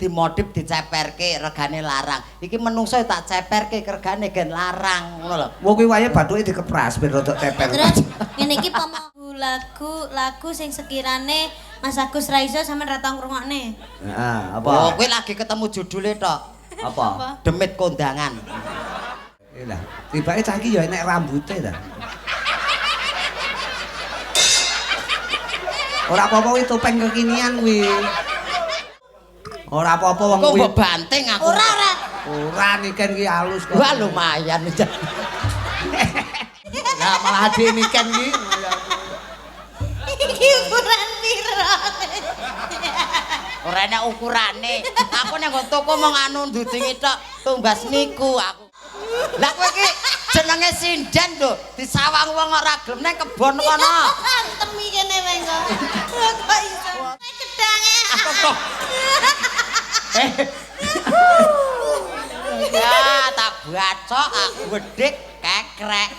Dimodif diceperke regane larang. Iki menungso tak ceperke regane gen larang ngono lho. Wong kuwi wayahe bathuke dikepras ben rodok ceper. Terus ngene iki pomo lagu sing sekirane Mas Agus ra iso sampean ra tau ngrungokne. Heeh, apa? Oh, kowe lagi ketemu judule tok. Apa? Demit kondangan. Lah, tibake cah iki ya enek rambute ta. Ora apa-apa kuwi topeng kekinian kuwi. Ora apa-apa wong Kok kuwi. mbok banting aku. Ora ora. Ora niken ki halus kok. Wah, lumayan. Lah malah ade niken ki. Iki ukuran piro? Ora enek ukurane. Aku nang nggon toko mong anu ndudingi tok tumbas niku aku. Lah kowe iki jenenge sinden lho, disawang wong ora gelem nang kebon kono. Antem iki kene wae kok. Kok iso? Gedange. Aku kok. Ya, tak bacok aku wedik kekrek.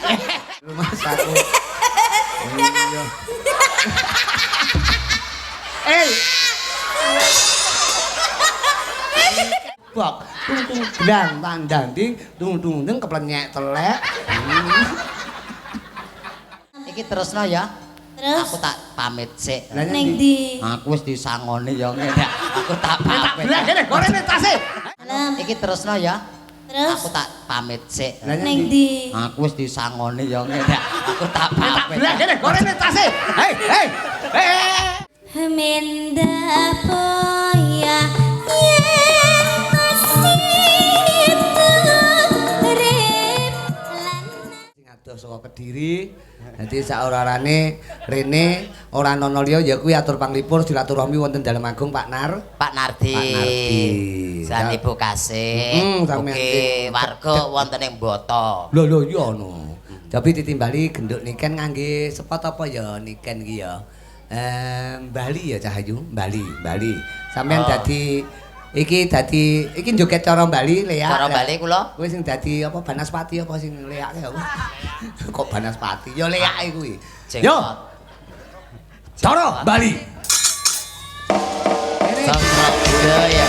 Mas aku. Iya. Eh. Bok, tung tung blang tandang tung tung tung keplenyek telek. Iki terusno ya. Terus Aku tak pamit sik. ning ndi? Aku wis disangoni ya ngene. Aku tak pamit. Lah kene gorene tase. Alam. Iki terusno ya. Terus Aku tak pamit sik. ning ndi? Aku wis disangoni ya ngene. Aku tak pamit. Lah kene gorene tase. Hei, hei. Hei. Menda poya yen tasih urip lan Sing adoh saka Kediri. Dadi saora-orane rene ora ana liya ya kuwi atur panglipur silaturahmi wonten Dalem Agung Pak Nar. Pak Nardi. Pak Nardi. San Ibu Kasih. Sampeyan Ugi warga wonten ing Boto. Lho lho iya ono. Tapi ditimbali genduk niken ngangge sepot apa ya niken iki ya. Bali ya Cahayu, Bali, Bali. Sampeyan dadi iki dadi iki joget cara Bali leak. Cara Bali kula? Kuwi sing dadi apa Banaspati apa sing leake apa? Kok Banaspati? Ya leake kuwi. Yo. Cara Bali. Sangka budaya.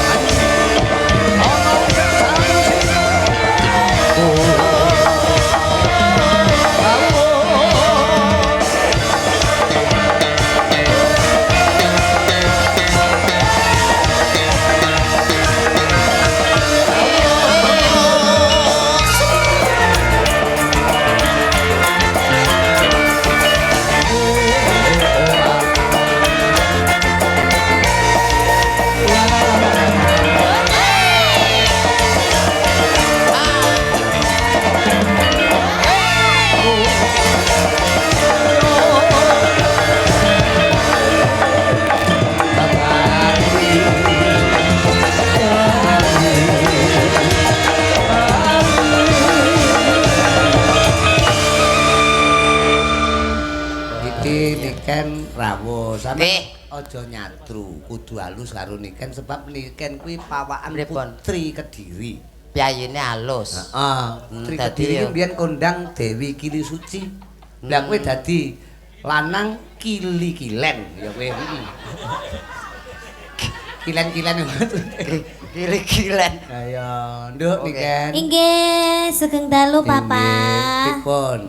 Iki niken rawuh sampe Nggih. aja nyatru, kudu halus karo niken sebab niken kuwi pawakan Pripun? putri Kediri. Piyayine halus. Heeh, putri Dadi Kediri ya. iki mbiyen kondang Dewi Kili Suci. Lah kowe dadi lanang kili-kilen ya kowe. Heeh. Kilen-kilen. Kili-kilen. Ayo, nduk Oke. niken. Inggih, sugeng dalu Papa. Inggih, pripun?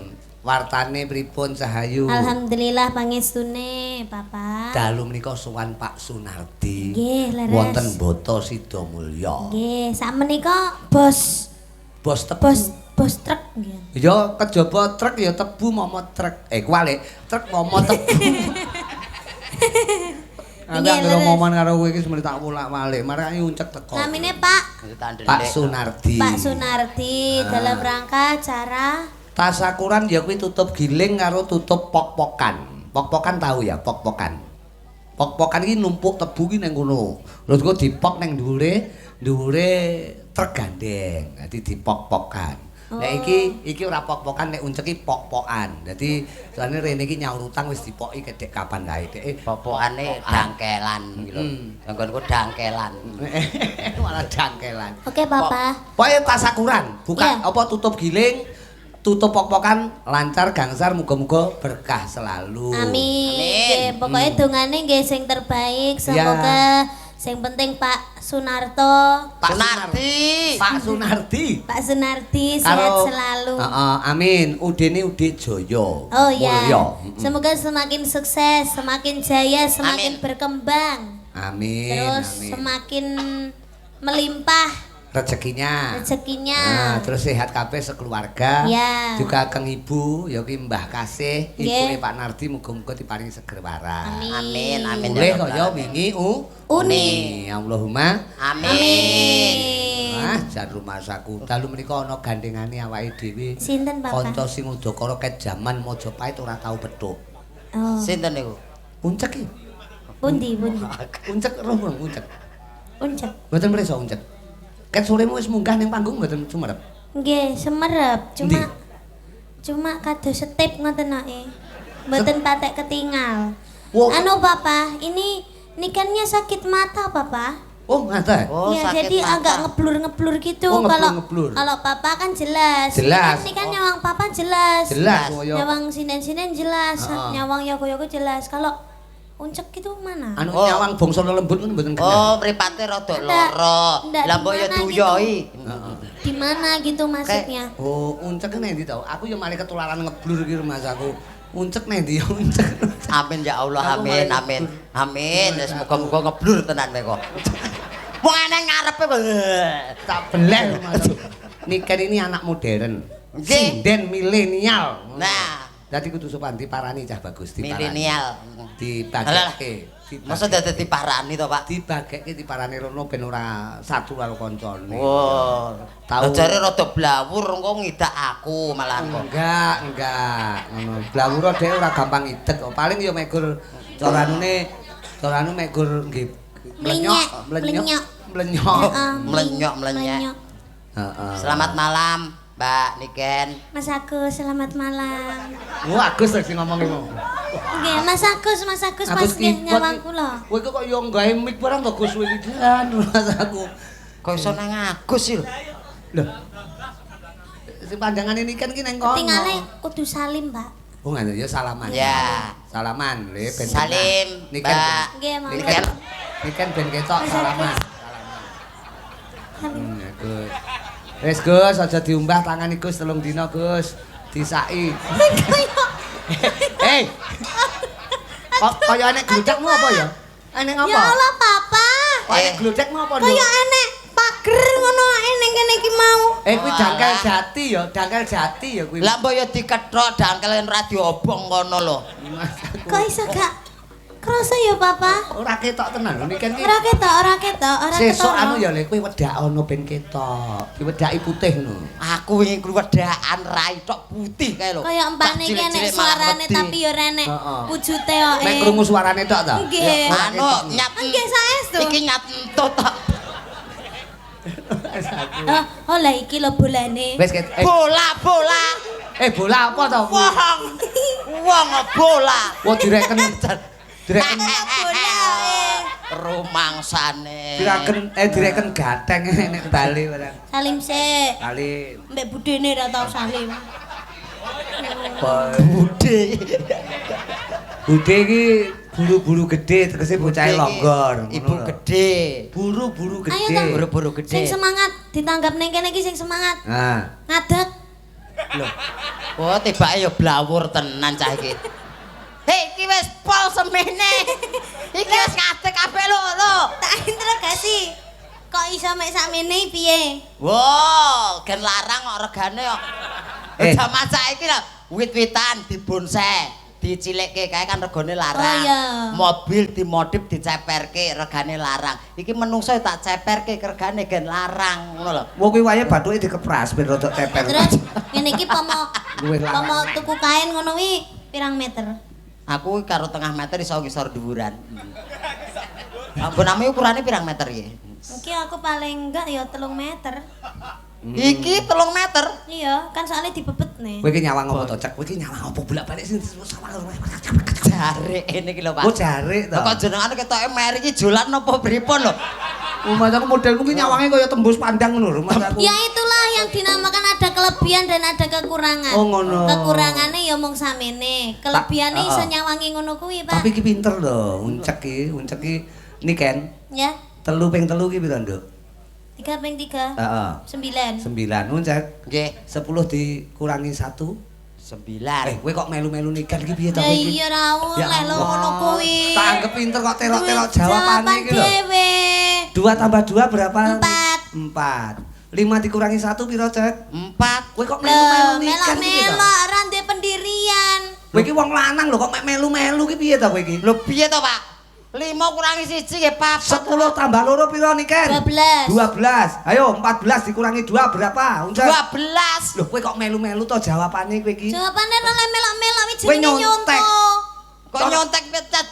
Wartane pripun Cahayu? Alhamdulillah pangestune Papa. Dalu menika sowan Pak Sunardi. Nggih, leres. Wonten Boto Sidomulyo. Nggih, sakmenika bos Bos tebu. bos bos truk nggih. Ya kejaba truk ya tebu momo truk. Eh kuwalik, truk momo tebu. Aku Nggih, anggere leres. omongan karo kowe iki semene tak wolak-walik, marake uncek teko. Namine Pak Pak Sunardi. Pak Sunardi dalam rangka acara Tasakuran ya kuwi tutup giling karo tutup pok-pokan. Pok-pokan tahu ya, pok-pokan. Pok-pokan iki numpuk tebu ki ning kono. Terus engko dipok ning dhuwure, dhuwure truk gandeng. Dadi dipok-pokan. Nek iki iki ora pok-pokan, nek uncek iki pok-pokan. Dadi soalnya rene iki nyaur utang wis dipoki kedek kapan kae dhek. Popokane dangkelan iki lho. Nggonku dangkelan. Malah dangkelan. Oke, Papa. Pokoke tasakuran, buka Iya. apa tutup giling, tutup pok-pokan, lancar gangsar, muga-muga berkah selalu. Amin. Amin. Nggih, pokoke dongane nggih sing terbaik, semoga Sing penting Pak Sunarto, Pak Sunardi. Pak Sunardi. Pak Sunardi sehat selalu. Heeh, amin. Udene Ude Jaya. Oh ya. Mulya. Semoga semakin sukses, semakin jaya, semakin Amin. berkembang. Amin. Terus amin. semakin melimpah Rezekinya. rezekinya. Nah, terus sehat kabeh sekeluarga. Ya. Juga kang Ibu, ya ki Mbah Kasih, Nggih. ibune Pak Nardi muga-muga diparingi seger waras. Amin. Amin, amin. Mulih ya Rabbal kaya alamin. wingi Uni. Allahumma Amin. Ah, jan rumasaku. Dalu menika ana gandengane awake dhewe. Sinten, Bapak? Kanca sing udakara ket jaman Majapahit ora tau petuk. Oh. Sinten niku? Uncek iki. Pundi, pundi. Uncek roh mung uncek. Uncek. Mboten pirsa uncek. Ket soremu wis munggah ning panggung mboten sumerep. Nggih, semerep. Cuma Endi? cuma kados setip ngoten ae. Mboten patek ketingal. Wo. Anu Papa, ini nikennya sakit mata, Papa. Oh, ngaten. Oh, ya, sakit jadi mata. agak ngeblur-ngeblur gitu. Oh, Kalau ngeblur-ngeblur. kalau Papa kan jelas. Jelas. Ini kan nyawang Papa jelas. Jelas kaya Nyawang sinden-sinden jelas, Heeh. nyawang yogo-yogo jelas. Kalau uncek itu mana? Anu Oh. nyawang bangsa lelembut ngono mboten kenal. Oh, mripate rada Ndak, lara. ndak, Lah mbok ya di mana duyoi. Di mana gitu maksudnya? Oh, uncek nek ndi tau? Aku ya malah ketularan ngeblur iki rumasaku. Uncek nek ndi ya uncek. Amin ya Allah, Aku amin, malah amin. ngeblur. Amin. Wis muga-muga ngeblur tenan kowe kok. Wong eneng ngarepe kok. Tak beleh rumasaku. Niken ini anak modern. Nggih. Sinden milenial. Nah. Dadi kudu sopan diparani cah bagus diparani. Milenial. Dibageke. Masa dadi diparani to, Pak? Dibageke diparani rono ben ora satu karo kancane. Wah, Tau. tau jare rada blawur engko ngidak aku malahan kok. Enggak, enggak. Ngono. Blawura dhek ora gampang idek kok. Paling ya mek gur cara anune cara anu mek gur nggih Mlenyek, mlenyok, mlenyok. mlenyok. Heeh, Mlenyok, mlenyek. Heeh. Selamat malam, Mbak Niken. Mas Agus, selamat malam. Wah, Agus sing ngomong iku. Nggih, Mas Agus, Mas Agus pas nggih nyawang kula. Kowe kok yo gawe mic barang to Gus kowe iki jan Mas aku. Kok iso nang Agus sih lho? Lho. Sing panjangane Niken ki nang kono. Tingale kudu salim, Pak. Oh, ngono ya salaman. Ya. Salaman, le ben. Salim, Niken. Mbak. Nggih, monggo. Niken. Niken ben ketok Mas salaman. Agus. Salim. Ya, Gus. Wis Gus, aja diumbah tangan Gus 3 dina Gus. Disaki. Hei. Kok kaya enek gludekmu apa ya? Enek apa? Ya Allah, Papa. Kok enek gludekmu apa, Nduk? Kaya enek pager ngono ae ning kene iki mau. Eh kuwi dangkel Walah. jati ya, dangkel jati ya kuwi. Lah mbok ya dikethok dangkel ora diobong kono lho. Kok iso gak krasa ya, Papa? Ora ketok tenan lho Niken iki. Ora ketok, ora ketok, ora ketok. Sesuk anu ya le kuwi wedhakono ben ketok. Diwedhaki putih ngono. Aku wingi kluwedhakan rai tok putih kae lho. Kaya empane iki enek Cah cilik-cilik malah suarane wedi. tapi ya ora enek Heeh. wujute kok. Mek krungu suarane tok ta? Nggih. Ora Anu ketok. nyat. Nggih, saestu. Iki nyat entut tok. Oh, oh lah iki lho bolane. Wis ket Bola bola. bola apa to kuwi? Wong. Wong bola. Wah direken direken Bola eh. Rumangsane. direken gateng nek bali barang. Salim sik. Kali Mbek budene ora tau salim. Bude. Bude iki buru-buru gede tegese bocahe longgor. Ibu gede. Buru-buru Ayo gede. ta. Buru-buru gede. Sing semangat ditanggap ning kene iki sing semangat. Nah, Ngadeg. Lho. Oh, tibake ya blawur tenan cah iki. Hei, iki wis pol semene. Iki wis ngadeg kabeh lho, lho. Tak interogasi. Kok iso mek sakmene piye? Wow, gen larang kok regane kok. Jaman saiki lho, wit-witan dibonsai, dicilikke kae kan regane larang. Oh, iya. Mobil dimodif diceperke regane larang. Iki menungso ya tak ceperke regane gen larang ngono lho. Wong kuwi wae bathuke dikepras ben rada ceper. Terus ngene iki pomo Luwih larang. pomo tuku kain ngono wi pirang meter? Aku karo tengah meter iso ngisor dhuwuran. Ampun ame ukurane pirang meter iki? Iki aku paling enggak ya 3 meter. Iki 3 meter. Iya, kan soalnya dibebet nih. Kowe iki nyawang apa to, Cek? Kowe iki nyawang apa bolak-balik sing sawang. Jarik ini iki lho, Pak. Oh, jarik to. Lah kok jenengane ketoke meri iki jolan napa pripun lho? Mas aku modelmu ki nyawange kaya tembus pandang ngono lho, Mas aku. Ya itulah yang dinamakan ada kelebihan dan ada kekurangan. Oh, ngono. Kekurangannya ya mung samene, kelebihane iso heeh. nyawangi ngono kuwi, Pak. Tapi ki pinter lho, uncek ki, uncek ki Niken, Ya, 3 ping 3 ki piro, Nduk? 3 ping 3. Heeh. 9. 9. Uncek. Nggih, 10 dikurangi 1. 9. Eh, kowe kok melu-melu Niken ki piye to Ya kowe iki? iya ra oleh lho ngono kuwi. Tak anggap pinter kok terok-terok jawabane iki lho. Dhewe. 2 tambah 2 berapa? 4. 4. 5 dikurangi 1 piro, Cek? 4. Kowe kok Lho, melu-melu Niken iki piye to? melok-melok ra ndek pendirian. Kowe iki wong lanang lho kok mek melu-melu ki piye to kowe iki? Lho piye to, Pak? 5 kurangi 1 nggih 4. 10 tambah 2 piro Niken? 12. 12. Ayo 14 dikurangi 2 berapa? Uncek. 12. Lho kowe kok melu-melu to jawabane kowe iki? Jawabane ora melok-melok iki Kowe jenenge nyontek. nyontoh. Kok nyontek pecat?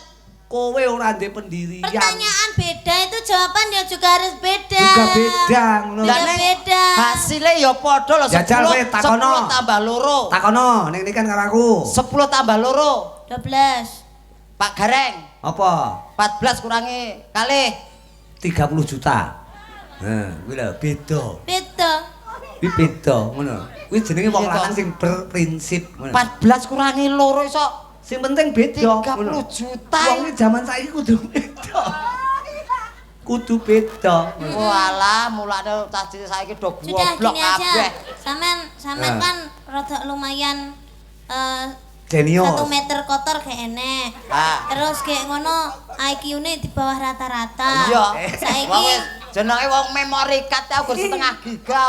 Kowe ora ndek pendirian. Pertanyaan beda itu jawaban ya juga harus beda. Juga beda ngono. Lah, Beda ning beda. Hasile ya padha lho 10. Jajal kowe takono. 10 tambah 2. Takono ning Niken karo aku. 10 tambah 2. 12. Pak Gareng, Apa? 14 kurangi kalih. 30 juta. Nah, kuwi lho beda. Beda. Kuwi beda ngono. Kuwi jenenge wong Iya toh. lanang sing berprinsip ngono. 14 kurangi 2 iso Sing penting beda 30 juta. Wong iki jaman saiki kudu beda. Kudu beda. Walah, mulane cah cilik saiki do Sudah goblok gini aja. kabeh. Sampean sampean Nah. kan rada lumayan Jenius. 1 meter kotor gak enek. Ah. Terus kayak ngono IQ-ne di bawah rata-rata. Iya. Saiki Wong wis jenenge wong memori card aku gur setengah giga.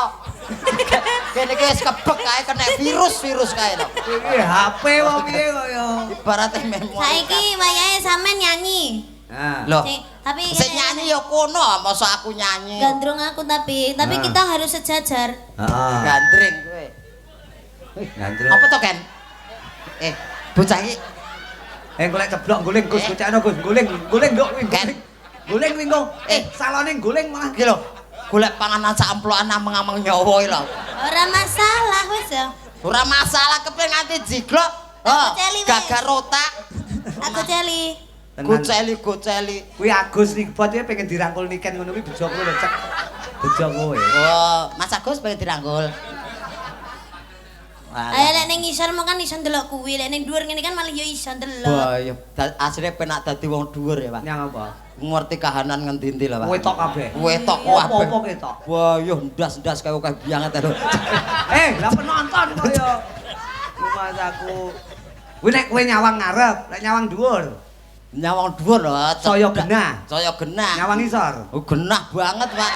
Kene iki wis kebek kae kena virus-virus kae lho. Iki HP wae piye kok ya. Ibarate memori. saiki wayahe sampean nyanyi. Nah. Lho, Sing- tapi sing nyanyi ya kono, masa aku nyanyi. gandrung aku tapi Ah. kita harus sejajar. Heeh. Gandring kowe. Gandrung. Apa to, Ken? Bocah iki Golek ceblok guling Gus, gocekno Gus, guling, guling nduk kuwi. Ken. Guling kuwi engko. Salone guling malah. iki lho, golek panganan sak amplokan ameng-ameng nyawa iki lho. Ora masalah wis ya. Ora masalah kepen nganti jiglok. Oh, Goceli wis. gagal otak. Aku celi. Tenan. Goceli goceli. Kuwi Agus Nikbot iki pengen dirangkul Niken ngono kuwi bejo kowe lho, Cek. Bejo kowe. Oh, Mas Agus pengen dirangkul. Ayo lek ning ngisor mau kan iso ndelok kuwi, lek ning dhuwur ngene kan malah ya iso ndelok. Wah, iya. Asline penak dadi wong dhuwur ya, Pak. Nyang apa? Ngerti kahanan ngendi-endi lho, Pak. Wetok kabeh. Wetok kabeh. Apa-apa ketok. Wah, yo ndas-ndas kaya akeh banget lho. Lah penonton kok ya. Mas aku. Kuwi nek kowe nyawang ngarep, nek nyawang dhuwur, Nyawang dhuwur lho. Saya genah. Saya genah. Nyawang isor. Oh, genah banget, Pak.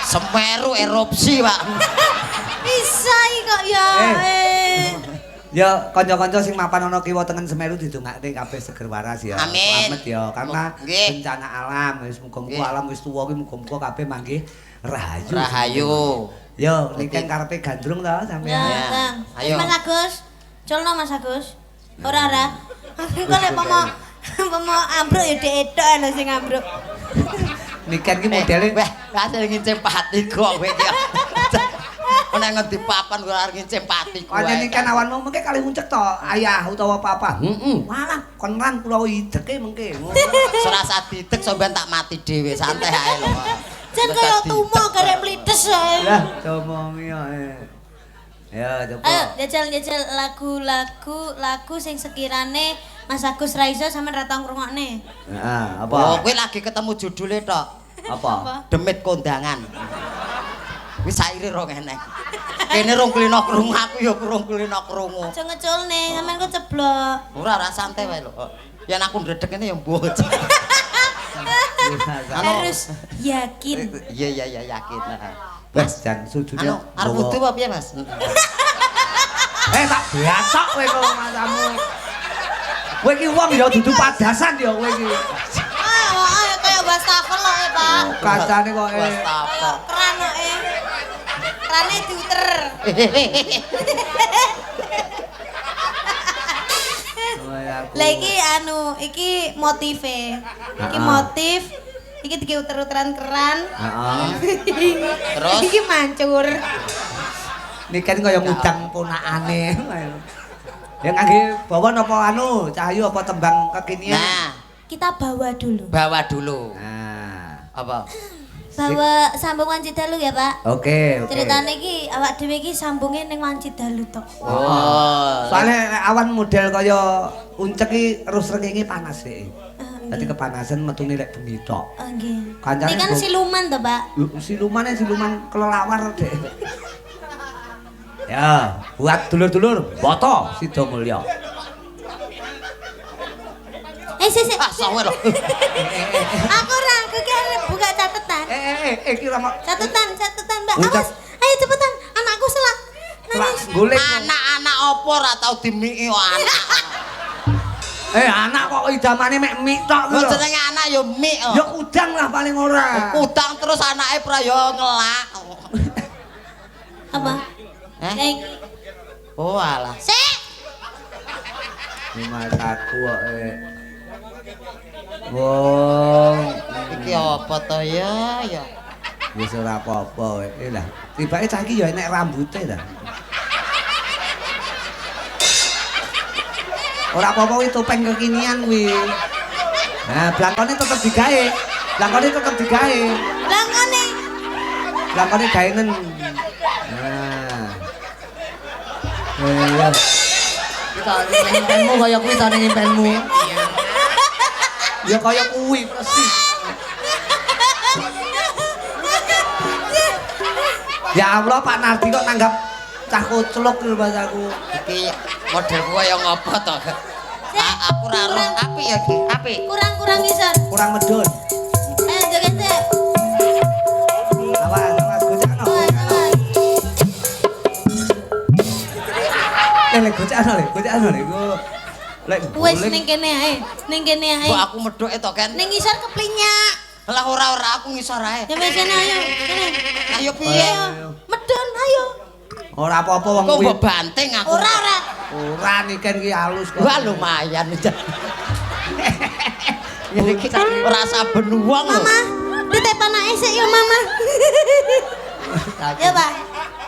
Semeru erupsi, Pak. Bisa iki kok ya. Ya kanca-kanca sing mapan ana kiwa tengen Semeru didongakne kabeh seger waras ya. Amin. Slamet ya karena Nggih. bencana alam wis muga-muga Nggih. alam wis tuwa kuwi muga-muga kabeh manggih rahayu. Rahayu. Yo niki karepe gandrung to sampean. Ya, Ya. Bang. Ayo. Mas Agus, culno Mas Agus. Ora ora. Engko lek pomo ambruk ya dhek ethok lho sing ambruk. Niken ki modele Wah, hasil ngincim pati kok kowe iki. Nek ngendi papan ora arep ngincim pati kowe. Pancen niken awanmu mengke kali uncek to ayah utawa papa. Heeh. Walah kon ran kula ideke mengke. Serasa didek sampean tak mati dhewe, santai ae lho. Jan kaya tumo karek mlites ae. Lah comongi ae. Ya coba. Ayo jajal-jajal lagu-lagu lagu sing sekirane Mas Agus ra iso sampean ra tau ngrungokne. Heeh, apa? Oh, kowe lagi ketemu judule tok. Apa? Demit kondangan. Wis saire rong enek. Kene rong kulino krungu, aku ya rong kulino krungu. Aja ngeculne, sampean kok ceblok. Ora ora santai wae lho. Yen aku ndredeg ngene ya mbuh. Anu. Harus yakin. Iya iya iya yakin. Wes jan sujune. Anu arep wudu apa piye, Mas? Tak bacok kowe kok masamu. Kowe iki wong ya dudu padasan ya kowe iki. Ah, kaya wastafel lho, Pak. Kacane kok Wastafel. Keran kok Kerane diuter. Lah iki anu, iki motive. Iki motif, iki diuter-uteran keran. Heeh. Terus? Iki mancur. Niken kaya ngudang ponakane. Ya ngangge bawa napa anu, Cahyu apa tembang kekinian? Nah, Kita bawa dulu. bawa dulu. Nah. Apa? Bawa sambung Wanci Dalu ya, Pak. Oke, oke. Ceritane iki awak dhewe iki sambunge ning Wanci Dalu tok. Oh. Soale nek awan model kaya uncek iki terus srengenge panas sih. Dadi kepanasan metune lek bengi tok. Oh nggih. Kancane Ini kan siluman to, Pak. Silumane siluman kelelawar, Dek. Ya, buat dulur-dulur Boto Sidomulyo. Sik sik. Ah, sawe lho. Aku ora, aku ki arep buka catatan. Iki ora mau Catatan, catatan, Mbak. Ucap. Awas. Ayo cepetan, anakku selak. Nangis. Golek. Anak-anak apa ora tau dimiki kok anak. Anak kok idamane mek mik tok Lho lho. jenenge anak ya mik kok. Ya kudang lah paling ora. Kudang terus anake pra ya ngelak. Apa? Eh? Eh, Oh alah. sik. Mataku kok. Wong Iki apa to ya ya? Wis ora apa-apa kowe. Lah, tibake cah iki ya enek rambute ta. Ora apa-apa kuwi topeng kekinian kuwi. Nah, blangkone tetep digawe. Blangkone tetep digawe. Blangkone. Blangkone gaenen. Nah. Ya. Kita ning impenmu kaya kuwi ta ning impenmu. Ya kaya kuwi persis. Ya Allah Pak Nardi kok nanggap cah koclok lho Mas aku. Iki modelku kaya ngopo to? Aku ora roh apik ya iki, apik. Kurang-kurang ngisor. Kurang medun. Ayo joget sik. Awas, awas gocakno. Awas, awas. Le gocakno le, gocakno le. Lek Wis ning kene ae, ning kene ae. Kok aku medhoke to, Ken? Ning ngisor keplinyak. Lah ora aku ngisor ae. Ya wis kene ayo, kene. Ayo piye? Ayo, medun ayo. Ora apa-apa wong Kok kuwi. mbok banting aku. Ora ora. Ora niken ki halus kok. Wah lumayan. Ngene iki ora saben wong lho. Mama, titip anake sik ya Mama. Ya, Pak.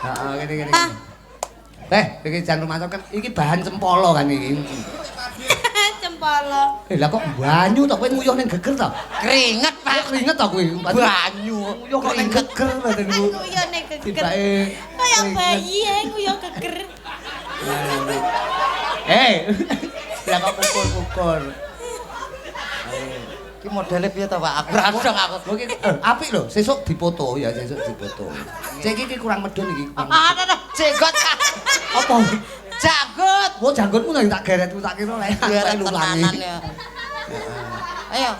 Heeh, ngene ngene. Pak. Iki jan rumah kan iki bahan cempolo kan iki. Cempolo. Lah kok banyu to kowe nguyuh ning geger to? Keringet, Pak. Keringet to kuwi. Banyu. Nguyuh kok ning geger badanku. Nguyuh ning geger. Tibake Kaya bayi ae nguyuh geger. Lah kok pukul-pukul. Iki modele piye to, Pak? Aku ora dong aku. Lho iki apik lho, sesuk dipoto ya, sesuk dipoto. Cek iki kurang medun iki. Ah, ada jenggot. Apa? Janggut. Oh, janggutmu lho tak geret tak kira lek Geret tenanan ya. Ayo.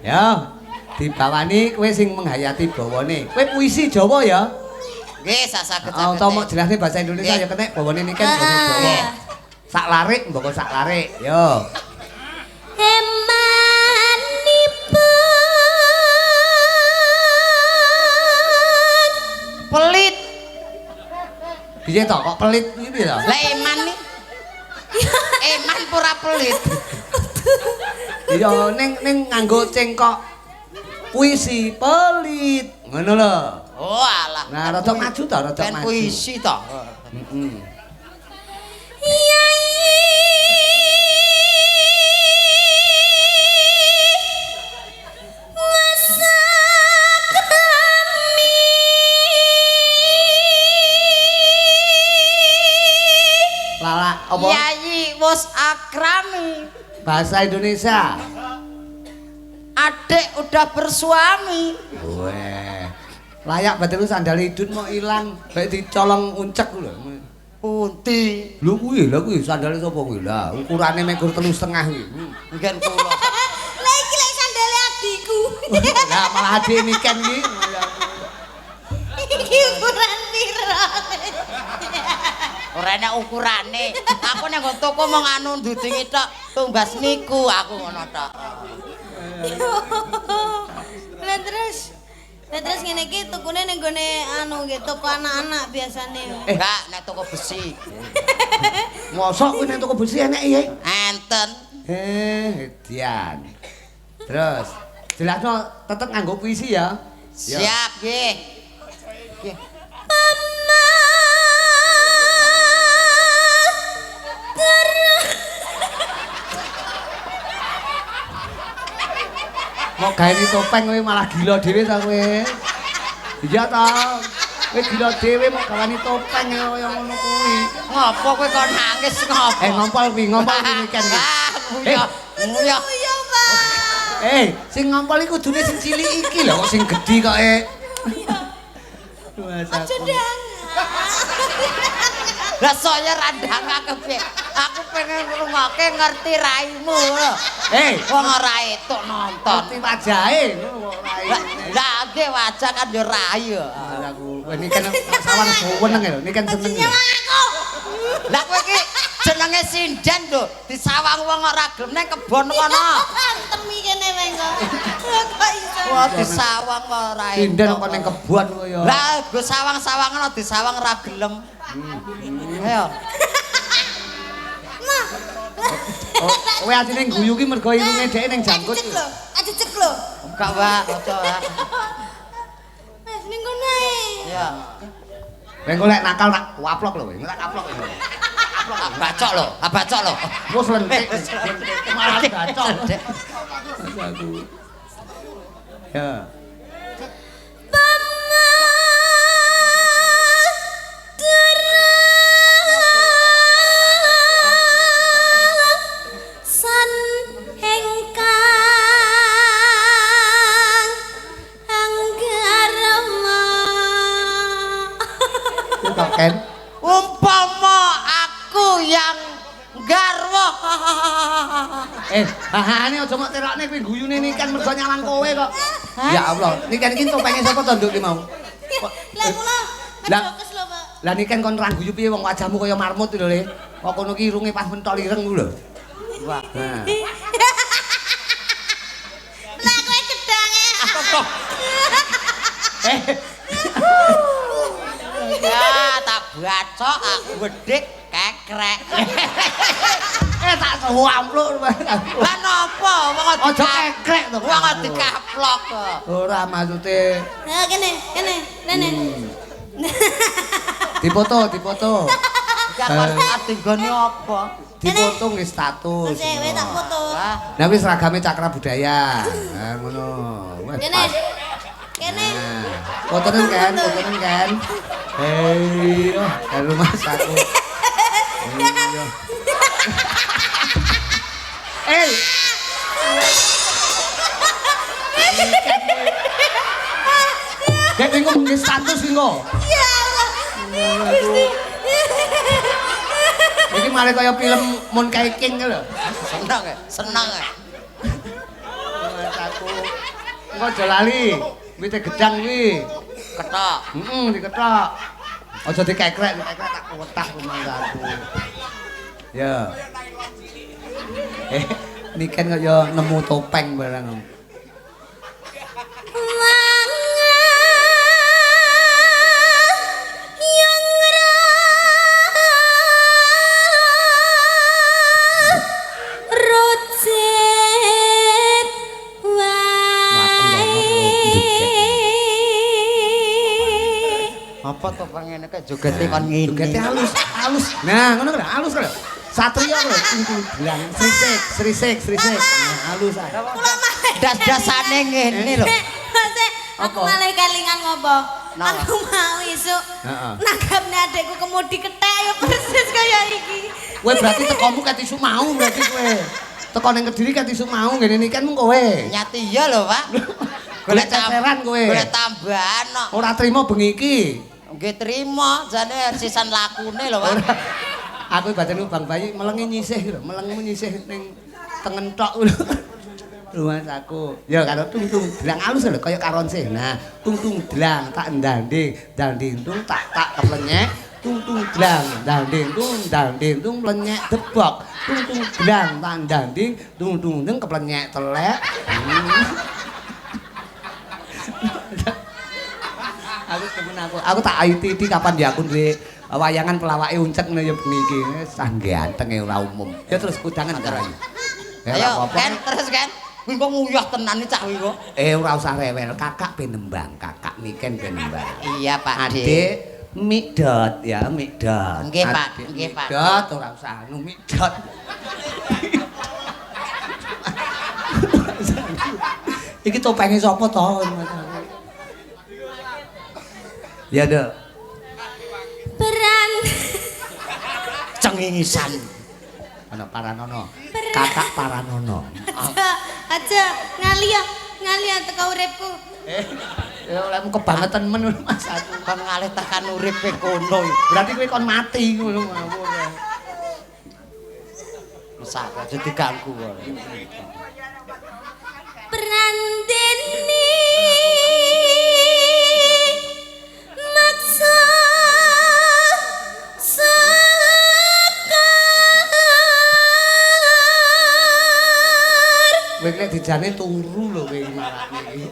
Ya, dibawani kowe sing menghayati bawane. Kowe puisi Jawa ya? Nggih, sasaged-saged. Ah, utawa mok jelasne bahasa Indonesia ya kenek bawane niki kan basa Jawa. Sak larik mboko sak larik. Yo. Emanipun Pelit. Piye to kok pelit iki piye to? Lah eman nih. Eman pura pelit. Iya ning ning nganggo cengkok puisi pelit. Ngono lho. Oh alah. Nah, rada maju to, rada Ben maju. puisi to. Heeh. Yai Lala apa? Yai wis akrami. Bahasa Indonesia. Adik udah bersuami. Weh. Layak batin sandal idun mau ilang, baik dicolong uncek lho. Punti. Lho kuwi, lha kuwi sandale sapa kuwi? Lah ukurane mek gur 3,5 kuwi. Mungkin kula. Lah iki lek sandale adikku. Lah malah adik niken iki. Iki ukuran piro? Ora enak ukurane. Aku nang toko mong anu ndudingi tok, tumbas niku aku ngono tok. Lah terus ngene iki tukune ning gone anu nggih toko anak-anak biasane. Enggak, nek toko besi. Mosok kuwi ning toko besi enek ya? Enten. Edian. Terus jelasno tetep nganggo puisi ya. Siap nggih. Nggih. Mau gawe topeng kowe malah gila dhewe ta kowe. Iya ta. Kowe gila dhewe mau gawani topeng kaya ngono kuwi. Ngopo kowe kok nangis ngopo? Ngompol kuwi, ngompol kuwi niken kuwi. Ah, nguyah. Nguyah. Iya, Pak. Sing ngompol iki kudune sing cilik iki lho, kok sing gedhi kok e. Aja ndang. Lah saya randang aku piye? Aku pengen ngrungokke ngerti raimu lho. Wong ora etuk nonton. Ngerti wajahe ngono kok rai. Lah nggih wajah kan yo rai yo. Aku ini kan sawang seneng lho, ini kan seneng. Aku. Lah kowe iki jenenge sinden lho, disawang wong ora gelem nang kebon kono. Temi kene wae kok. Kok iso. Wah disawang ora etuk. Sinden kok ning kebon kok ya. Lah go sawang-sawangan disawang ora gelem. Ayo. Ma. Kowe asline guyu ki mergo irunge dhek ning janggut. Ajecek lho, ajecek lho. Enggak, Pak, aja, Pak. Wes ning kono ae. Iya. Kowe engko lek nakal tak waplok lho, kowe tak kaplok kowe. Bacok lho, bacok lho. Wes lentik, malah bacok. Aku. Ya. Ken. Umpama aku yang garwa. Hahane aja mok terokne kuwi guyune Niken mergo nyawang kowe kok. Ya Allah, Niken iki topenge sapa to nduk ki mau? Lah kula ngejokes lho, Pak. Lah Niken kon ra guyu piye wong wajahmu kaya marmut lho, Le. Kok kono ki irunge pas mentol ireng ku lho. Wah. Lah kowe gedange. Ya tak bacok aku wedhik kekrek. Tak suampluk. Lah napa wong aja kekrek to. Wong dikaplok kok. Ora maksude. Ha kene, kene, rene. Dipoto, dipoto. Gak kok nggone apa? Dipoto nggih status. Wis tak foto. Lah wis seragame Cakra Budaya. Ha ngono. Kene. Kene. Fotonen kan, fotonen kan. Hei, karo Mas aku. Iya. Kayak engko mung status engko. Ya Allah. Gusti. Iki malah kaya film Moon King lho. Seneng ya, seneng ya. Mas aku. Engko aja lali. Wite gedang kuwi. Ketok. Heeh, diketok. Aja dikekrek, dikekrek tak wetak rumangsaku. Ya. Niken kaya nemu topeng barang. Apa to pengene kok jogete kon ngene. Jogete halus, halus. Nah, ngono lho, halus lho. Satria lho, bilang srisik, srisik, srisik. Nah, halus ah. Das-dasane ngene lho. Aku malah kelingan ngopo? Aku mau isuk. Nanggapne adekku kemudi kethek ya persis kaya iki. Kowe berarti tekomu ket isuk mau berarti kowe. Teko ning Kediri ket isuk mau ngene iki kan mung kowe. Nyati iya lho, Pak. Golek ceceran kowe. Golek tambahan kok. Ora trimo bengi iki. Nggih trimo, jane sisan lakune lho, Pak. Aku batinku Bang Bayi melengi nyisih lho, melengmu nyisih ning tengen tok lho. Mas aku. Ya karo tung-tung dlang alus lho kaya karonse. Nah, tung-tung dlang tak ndanding, ndanding tung tak tak keplenyek, tung-tung dlang ndanding tung ndanding tung plenyek debok, tung-tung dlang tak ndanding, tung-tung tung keplenyek telek. Aku demen aku. Aku tak ITD kapan ya aku duwe wayangan pelawake uncek ngono ya bengi iki. Sanggantenge ora umum. Ya terus kudangan karo ayo. Ayo, kan terus kan. Kuwi kok nguyah tenan iki cah kuwi kok. Ora usah rewel, kakak penembang, kakak Niken penembang. Iya, Pak. Adik Mikdot ya, Mikdot. Nggih, Pak. Nggih, Pak. Mikdot ora usah anu Mikdot. Iki topenge sapa to? Ya, Dok. Peran cengingisan. Ana Paranono. Kakak Paranono. Aja ngali ya, ngali ya teko uripku. Ya olehmu kebangetan men ngono Mas aku. Kon ngalih tekan uripe kono. Berarti kowe kon mati ngono ngawur. Mesake aja diganggu kok. Prandeni maksa sekar. Kowe nek dijane turu lho kowe marane iki.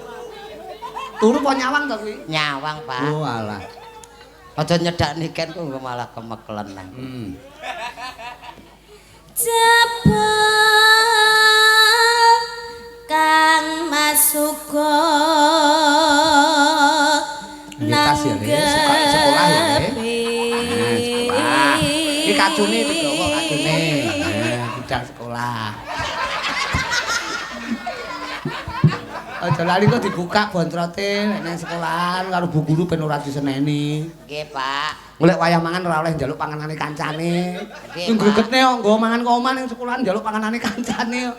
Turu apa nyawang to kuwi? Nyawang, Pak. Oh alah. Aja nyedak niken kok malah kemekelen nang. Jebul Kang Masuko nang ya, sekolah ya, Le. Nah, sekolah. Iki kacune digawa kacune. Nah, budal sekolah. Aja lali kok dibuka bontrote nek nang sekolahan karo bu guru ben ora diseneni. Nggih, Pak. Golek wayah mangan ora oleh njaluk panganane kancane. Nggih, gregetne kok nggo mangan kok omah ning sekolahan njaluk panganane kancane.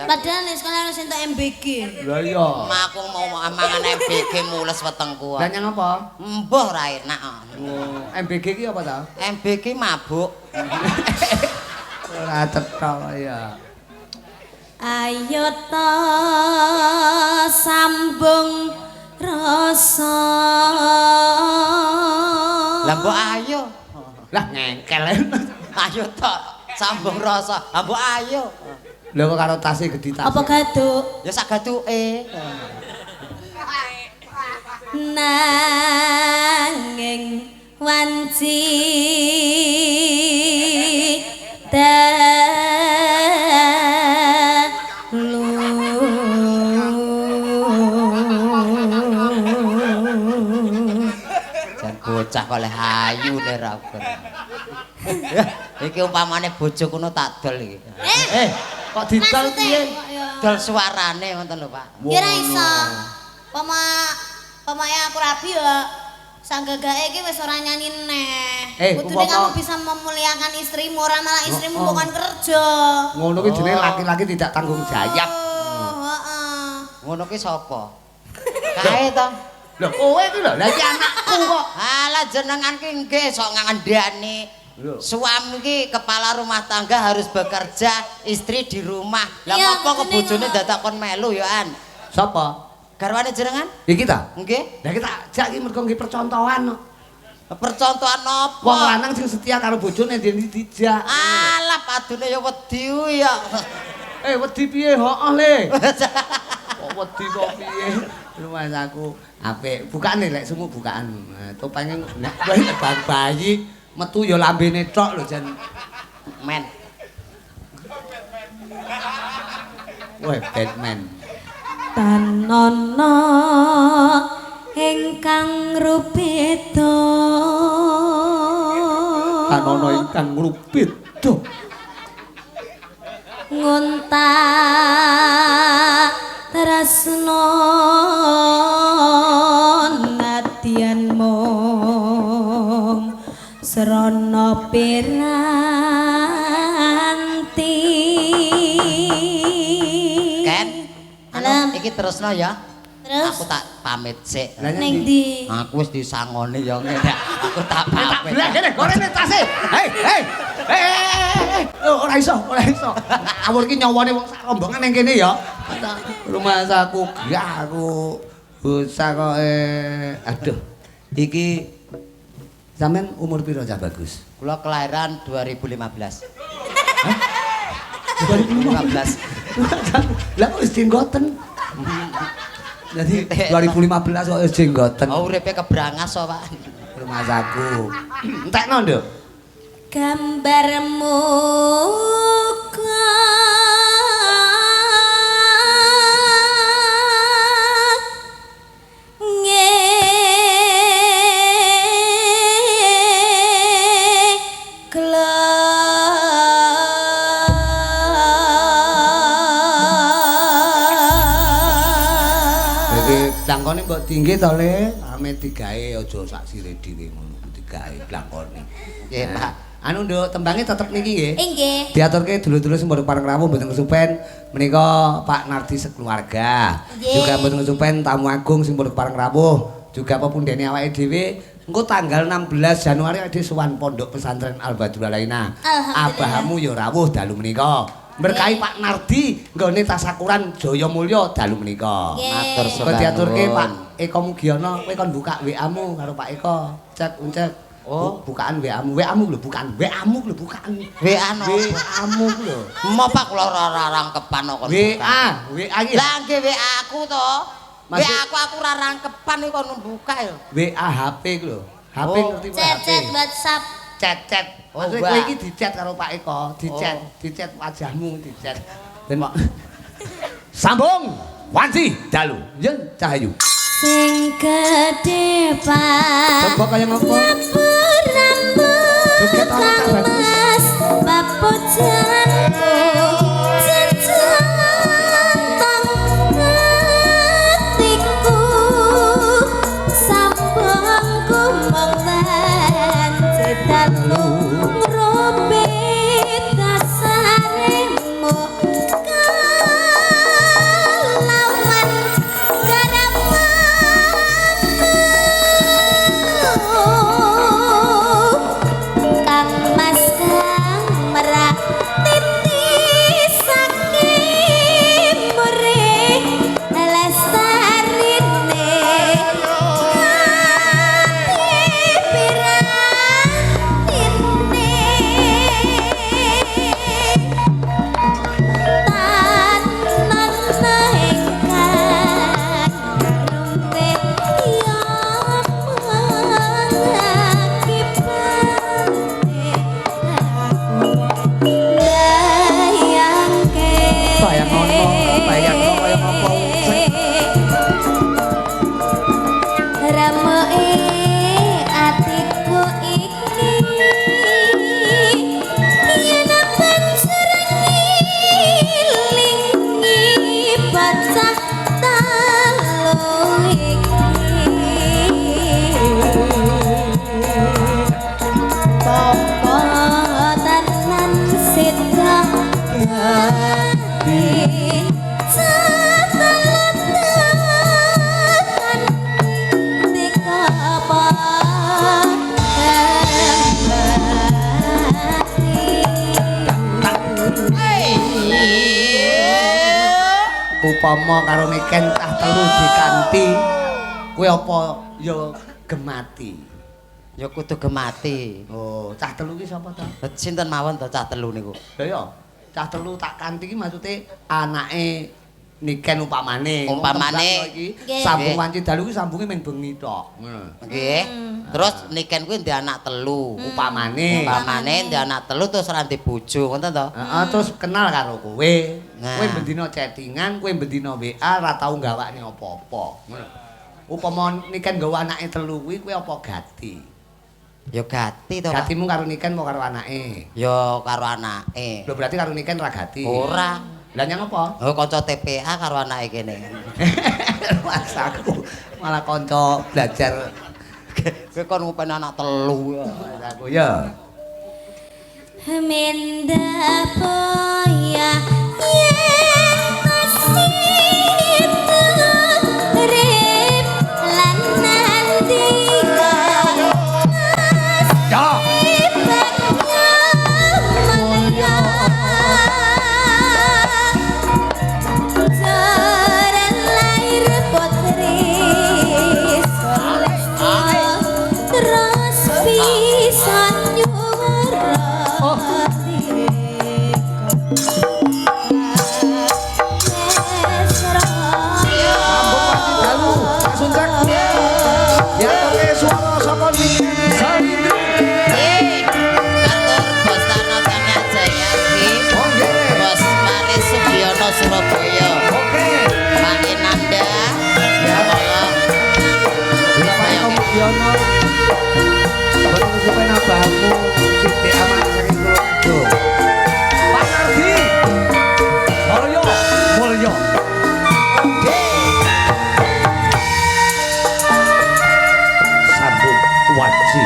Padahal ning sekolah wis entuk MBG. Lah iya. Aku mau mangan MBG mules wetengku. Lah nyang apa? Embuh ora enak. Oh, MBG ki apa ta? MBG mabuk. Ora cetha ya. Ayo ta sambung rasa. Lah mbok ayo. Lah ngengkel. Ayo ta sambung rasa. Lah mbok ayo. Lha kok karo tase gedhi tase. Apa gaduk? Ya sak gaduke. Nanging wanci jan bocah oleh ayu nek ra ben. Iki umpamane bojo kono tak dol iki. Kok didol piye? Dol suarane ngoten lho, Pak. Ya ora iso. Pamake aku rabi ya sanggagake iki wis ora nyanyi neh. Kudune kamu bisa memuliakan istrimu, ora malah istrimu bukan kerja. Ngono kuwi jenenge laki-laki tidak tanggung jawab. Heeh. Ngono kuwi sapa? Kae to. Lho kowe iki lho, lha iki anakku kok. Alah jenengan ki nggih sok ngandani. Suami ki kepala rumah tangga harus bekerja, istri di rumah. Lah ngopo kok bojone dadak kon melu ya an? Sapa? Garwane jenengan? Iki ta? Nggih. Lah iki tak jak iki mergo nggih percontohan kok. Percontohan apa? Wong lanang sing setia karo bojone ndene dijak. Alah padune ya wedi ya. Wedi piye? Heeh le. Kok wedi kok piye? Lumas aku apik. Bukane lek sumu bukaan. Topenge nek bayi metu ya lambene tok lho jan. Men. Wah, Batman. Tanono ingkang rupeda. Tanono ingkang rupeda. Ngontak tresno nadyan mung srana piranti. Ken, anu iki terusno ya. Terus? Aku tak pamit sik. Ning ndi? Aku wis disangoni ya ngene. Aku tak pamit. Tak kene, gorene tase. Hei, hei. Hei. Ora iso, ora iso. Awur iki nyawane wong sak rombongan ning kene ya. Rumah aku gah aku bocah kok aduh. Iki sampean umur piro cah bagus? Kula kelahiran 2015. Hah? 2015. Lah kok wis jenggoten. Jadi 2015 kok wis jenggoten. Oh uripe kebrangas kok, Pak. Rumah aku. Entekno, Nduk. Gambarmu Tangkone mbok tinggi to, Le. Ame digawe aja sak sire dhewe ngono. gawe blangkone. Nggih, Pak. Anu nduk, tembange tetep niki nggih. Nggih. Diaturke dulur-dulur sing padha pareng rawuh mboten kesupen menika Pak Nardi sekeluarga. Juga mboten kesupen tamu agung sing padha pareng rawuh, juga pepundhene awake dhewe. Engko tanggal 16 Januari awake dhewe sowan Pondok Pesantren Al Badrul Alaina. Abahamu ya rawuh dalu menika. Berkahi Pak Nardi nggone tasakuran Jaya Mulya dalu menika. Matur suwun. Diaturke Pak Eko Mugiono, kowe kon buka WA-mu karo Pak Eko. Cek uncek. Oh, bukaan WA-mu. WA-mu lho, bukaan. WA-mu lho, bukaan. WA no. WA-mu lho. Mo Pak kula ora rangkepan kok. WA, WA iki. Lah nggih WA aku to. WA aku ora rangkepan iki kon buka ya. WA HP ku lho. HP ngerti Pak. Chat WhatsApp. Chat-chat. Maksudnya kowe iki di-chat karo Pak Eko, di-chat, di-chat wajahmu, di-chat. Ben sambung wanci dalu yen cahayu. Sing gedhe Pak. Coba kaya ngopo? Joget ana cah bagus. Papujanku jejantong atiku sambung kumong wanci dalu ngrobet dasaremu kelawan garamamu Kang Mas kang merak titisake murih lestarine ati piratine tanan ingkang rumpe ya mengakibate aku bayangke. Bayang ono, bayang kaya ngopo. Remeke atiku iki yen banjur ngilingi bocah telu iki Popo tenan sida gati cetelotan Upama karo Niken cah telu dikanti kowe apa ya gemati? Ya kudu gemati. Oh, cah telu ki sapa to? Sinten mawon to cah telu niku? Lha ya, cah telu tak kanthi ki maksude anake Niken upamane. Umpamane iki sambung wanci dalu ki sambunge ming bengi tok. Ngono. Nggih. Terus Niken kuwi ndek anak telu. Upamane. Upamane ndek anak telu terus ora ndek bojo, ngoten to? Heeh, terus kenal karo kowe. Kowe bendina chattingan, kowe bendina WA ora tau gawakne apa-apa. Ngono. Upama Niken nggawa anake telu kuwi kowe apa gati? Ya gati to, Pak. Gatimu karo Niken apa karo anake? Ya karo anake. Lho berarti karo Niken ora gati. Ora. Lah nyang apa? Oh kanca TPA karo anake kene. Mas aku malah kanca belajar. Kowe kon ngupeni anak telu ya. Aku ya. Minda boya yen tasih urip lan nandika. Ya. Surabaya. Oke. Pak Enanda. Ya. Pak Eko Mugiono. Boten kesupen abahmu Siti Aman saking Tulungagung. Pak Nardi. Mulya, mulya. Sambung wanci.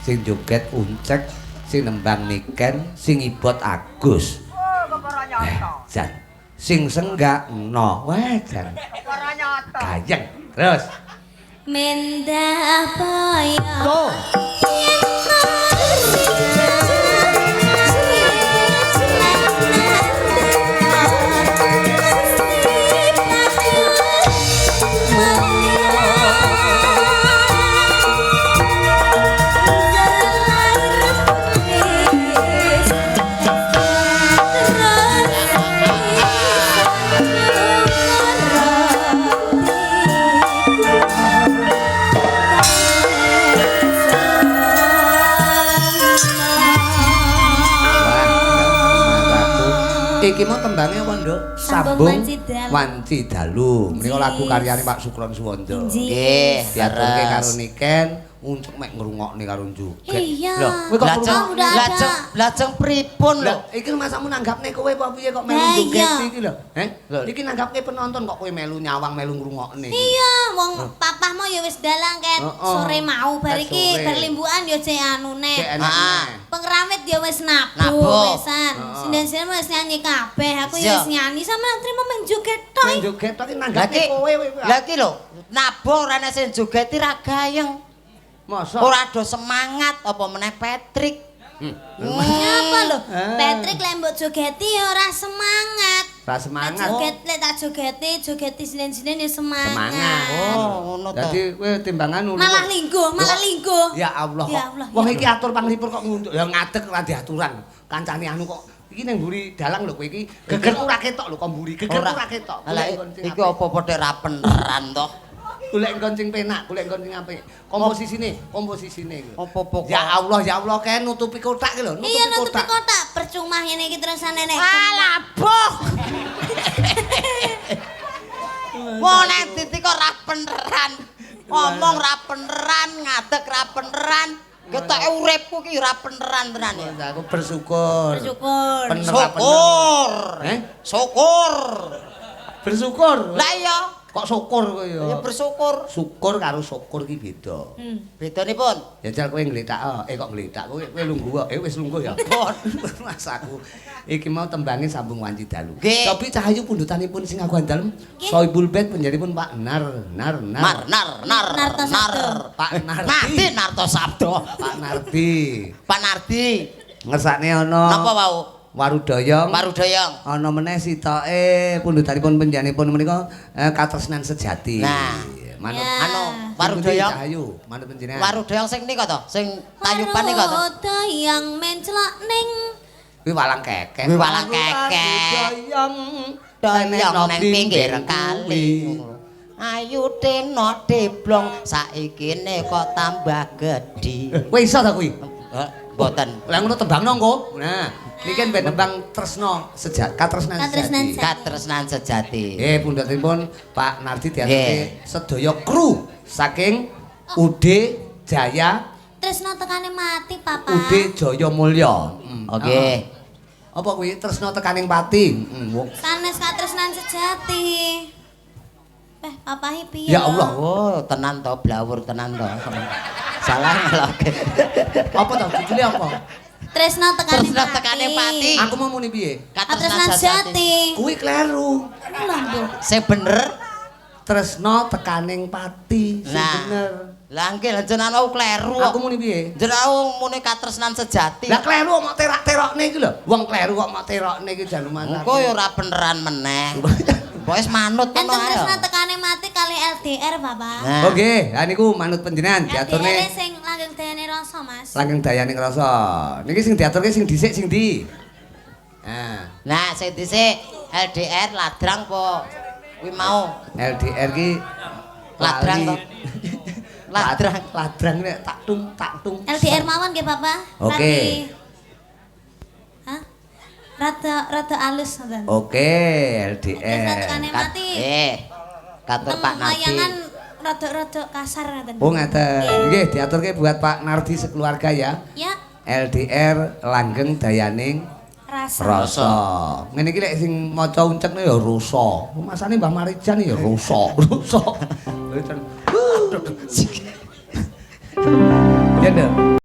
Sing joget Uncek, sing nembang Niken, sing ibot Agus. Jan. Sing senggak no. Wah, jan. Gayeng. Terus. Mendah boyo. Iki mau tembangnya apa, Nduk? Sambung Wanci Dalu. Menika lagu karyane Pak Sukron Suwondo. Nggih, diaturke karo Niken, untuk mek ngrungokne karo joget. Iya. Lho, kowe kok lajeng pripun lho? Iki masamu nanggapne kowe apa piye kok melu joget iki lho? Heh? Iki nanggapke penonton kok kowe melu nyawang melu ngrungokne. Iya, wong papahmu ya wis dalang ket sore mau bar iki berlimbukan ya jek anune. Pengrawit ya wis nabuh pisan. Sinden-sinden wis nyanyi kabeh, aku ya wis nyanyi sama trimo men joget tok. Men joget tok iki nanggapne kowe. Lah iki lho, nabuh ora ana sing joget ra gayeng. Masa? Ora do semangat apa meneh Patrick. Nyapa lho? Patrick lek mbok jogeti ya ora semangat. Ora semangat. Joget lek tak jogeti, jogeti sinen-sinen ya semangat. Semangat. Oh, ngono to. Dadi kowe timbangan ngono. Malah lingguh, malah lingguh. Ya Allah. Ya Allah. Wong iki atur panglipur kok ngunduk. Ya ngadeg ora diaturan. Kancane anu kok iki ning mburi dalang lho kowe iki. Gegerku ora ketok lho kok mburi. Gegerku ora ketok. Lah iki apa padha ra peneran to? Golek nggon sing penak, golek nggon sing apik. Komposisine, komposisine iku. Apa-apa. Ya Allah kae nutupi kotak iki lho, nutupi kotak. Iya, nutupi kotak. Percuma ngene iki terusane nek. Alah, boh. Wong nek diti kok ra peneran. Ngomong ra peneran, ngadeg ra peneran. Ketoke uripku ki ra peneran tenan ya. Aku bersyukur. Bersyukur. Syukur. Eh? Syukur. Bersyukur. Lah iya. Kok syukur kowe ya? Ya bersyukur. Syukur karo syukur ki beda. Bedanipun? Ya jal kowe ngletak, kok ngletak kowe kowe lungguh. Wis lungguh ya. Mas aku iki mau tembange Sambung Wanci Dalu. Cobi Cahayu pundhutanipun sing aku dalem Sohibul Bait panjenenganipun Pak Nar Nar Nar. Mar Nar Nar Nar Pak Nardi. Nardi Narto Sabdo. Pak Nardi. Pak Nardi. Ngersakne ana. Napa wau? Warudoyong. Warudoyong. Ana meneh sitoke pundhutanipun panjenenganipun menika katresnan sejati. Nah, manut anu Warudoyong. Cahayu, manut panjenengan. Warudoyong sing nika to, sing tayuban nika to. Warudoyong menclok ning kuwi walang kekek. Kuwi walang kekek. Warudoyong doyong nang pinggir kali. Ayu teno deblong saikine kok tambah gedhi. Kowe iso ta kuwi? Mboten. Lah ngono tembangno engko. Nah, niki ben tembang tresno sejati, katresnan sejati. Katresnan sejati. Pundhutipun Pak Nardi diaturke sedaya kru saking UD Jaya Tresno tekane mati, Papa. UD Jaya Mulya. Oke. Apa kuwi tresna tekaning pati? Heeh, wong. Sanes katresnan sejati. Papahe piye? Ya Allah. Oh, tenan to, blawur tenan to. Salah ngeloke. Apa to judule apa? Tresna tekaning Tresna tekaning pati. Aku mau muni piye? Katresnan sejati. Kuwi kleru. Lah, Mbok. Sing bener. Tresna tekaning pati sing Nah. bener. Lah nggih, lah jenengan wau kleru. Aku muni piye? Jenengan wau muni katresnan sejati. Lah kleru kok mok terak-terokne iki lho. Wong kleru kok mok terokne iki jan lumayan. Engko ya ora beneran meneh. Pokoke manut ngono Enten ae. tresna tekane mati kali LDR, Bapak. Nah. Oke, ha niku manut panjenengan diaturne LDR sing langgeng dayane rasa, Mas. Langgeng dayane ngrasa. Niki sing diaturke sing dhisik sing ndi? Nah, Nah, sing dhisik LDR ladrang apa kuwi mau? LDR ki Ladrang to. Ladrang. Ladrang nek tak tung tak tung. LDR mawon nggih, Bapak. Oke. Hah? Rada rada alus ngoten. Oke, Tresna LDR. tekane mati. Katur Pak Nardi. Layangan rada-rada kasar ngoten. Oh ngaten. Nggih, diaturke buat Pak Nardi sekeluarga ya. Ya, LDR langgeng dayaning rasa. rasa. Ngene iki lek sing maca uncekne ya rasa. Masane Mbah Marijan ya rasa, rasa. Ya, Nduk.